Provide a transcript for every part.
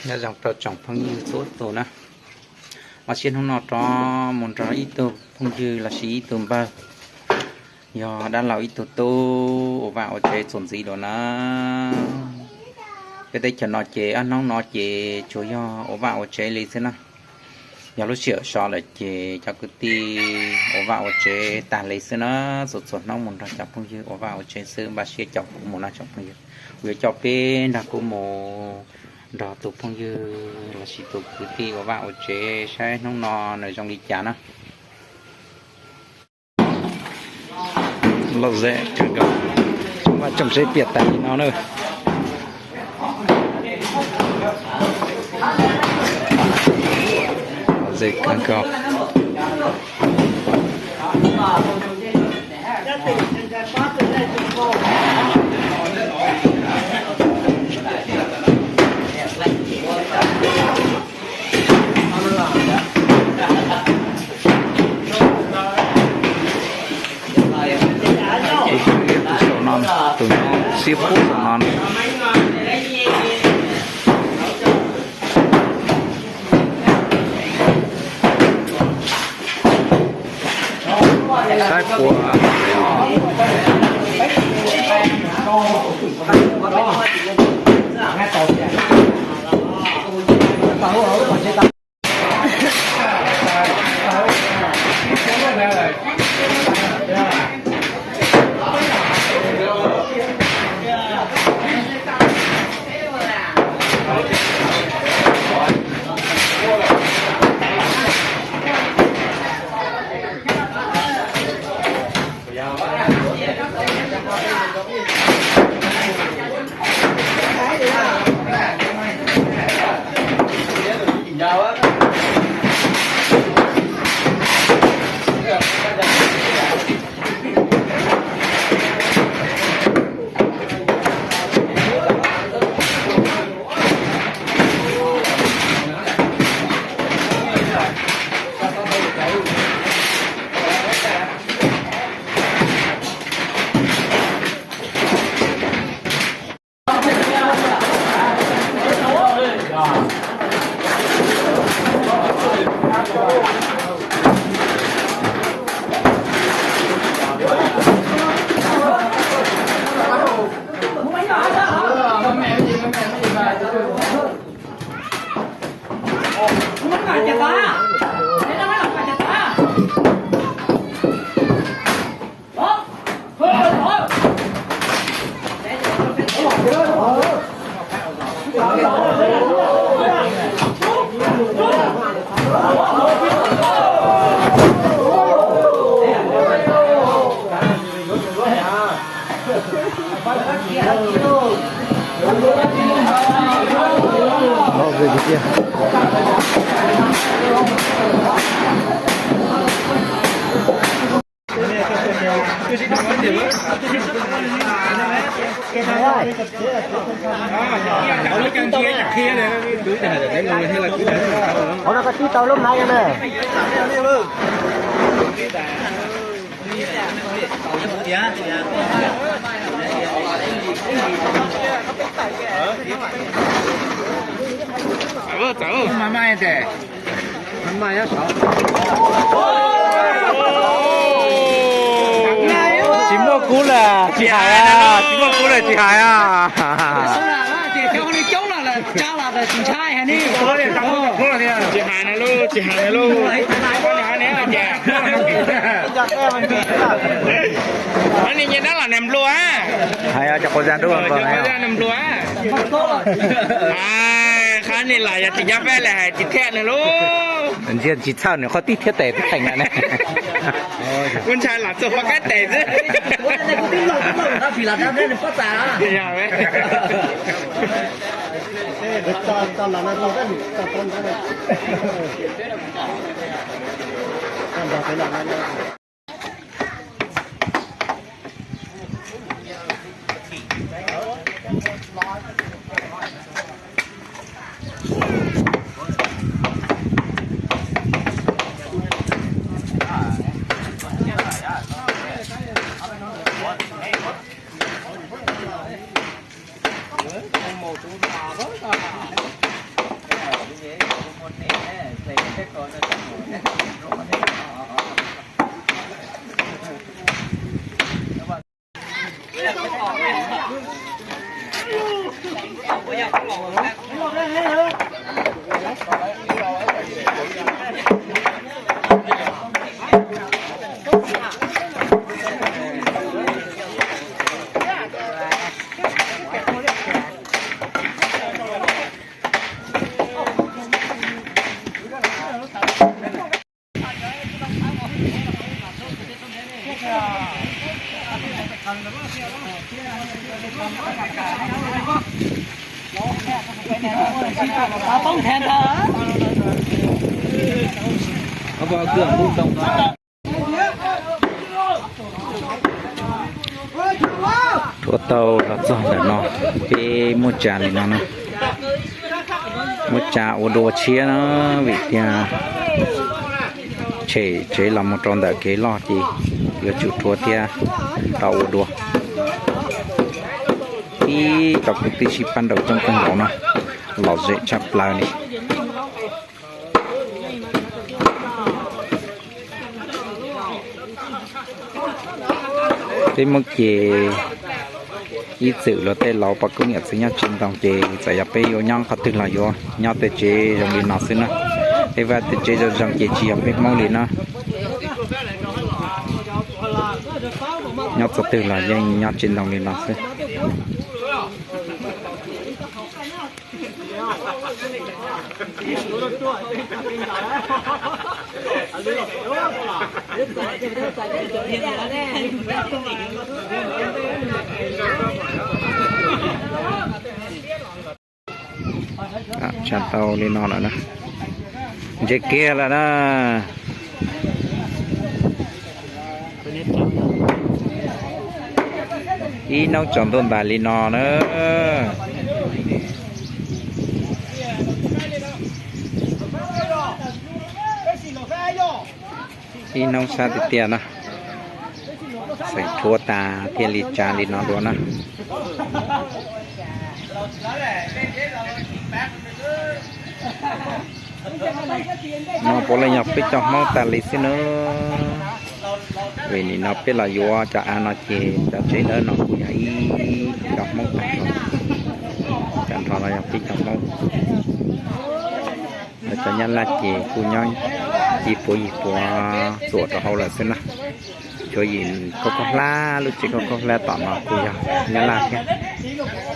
Nyob zoo rau tsoom phooj ywg txhua tus na. Los sis hnub no rov mus nrog ib tug phooj ywg los sis ib tug npawg, yog dab laug ib tug tub ua vaj ua tsev txuas ntxiv dua na. Peb teb chaws no ces ob hnub no ces tsuas yog ua vaj ua tsev li xwb na. Yog lub sij hawm so lawm ces cov kwv tij ua vaj ua tsev tag li xwb na. Txhua txhua hnub mus nrog cov phooj ywg ua vaj ua tsev xwb, npaj siab caum kuv mus no tsoom phooj ywg. Kuv yuav coj peb nrog kuv mus nrog tus phooj ywg los sis tus kwv tij ua vaj ua tsev saib hnub no nws zoo li cas na. Lom zem kawg nkaus. Vaj tsoom seb piam tas li no na. Lom zem kawg nkaus. Tus saum no, tus no xiab pub saum no. Saib puas Ov, no koj tib tau lub hmab no na. Tsis muaj kub lawm tsis hais, tsis muaj kub lawm tsis hais. Tsis hais na lub, tsis hais na lub. Ni nyias dab los nag nplua. Hais cov quas zag nrub nag nplua. Qhov ni los yog tsis nco fab li hais tsis thiaj nws lub. Ntsia tsis txhawj nws qhov tib thiab tes peb theem na ne. Kuv ntshai lam txog pov kab tes xwb. Rhuav tau los txog ntawm no, peb muab tsa li no na. Muab tsa ua dua tshiab na, vim tias tshem tsev los mus rau ntawm kev loj ces yuav tsum rhuav thiab tau ua dua. Ib cov kwv tij sib pab nraum coob kawg nkaus no, lom zem tshaj plaws li. Peb Hmoob ces ib txwm luag tej laus poj koob yawm txwv nyob tsev ntoo ces txawm yog peb yuav nyob qhov twg los yuav nyob tej tsev zoo li no xwb na. Peb vaj tej tsev zoo zoo ces tsis yog peb Hmoob li na. Nyob txog twg los yeej nyob tsev ntoo li no xwb. Tsa tau li no lawm na. Ntse kiag lawm na. Ib hnub tsaus ntuj ntais li no na. Ib hnub sab tiag tiag na. Xeem rhuav tas thiaj li tsa li no dua na. No puav leej yog peb cov Hmoob tas li xwb na. Vim nim no peb los yuav cov av no ces cov tsev dawb no kuj yog ib cov Hmoob tag nrho. Cov nrho no yog peb cov Hmoob. Lawv cov Nyab Laj ces kuj nyob yim puav yim puav txuam rau hauv lawm xwb na. Tshuav yim kauj kauj hlab, lub tsev kauj kauj hlab tom no kuj yog Nyab Laj thiab.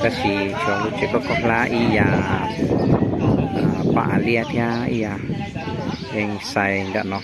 Tab sis tshuav lub tsev kauj kauj hlab ib yam poj av liab thiab ib yam eej sai nram no.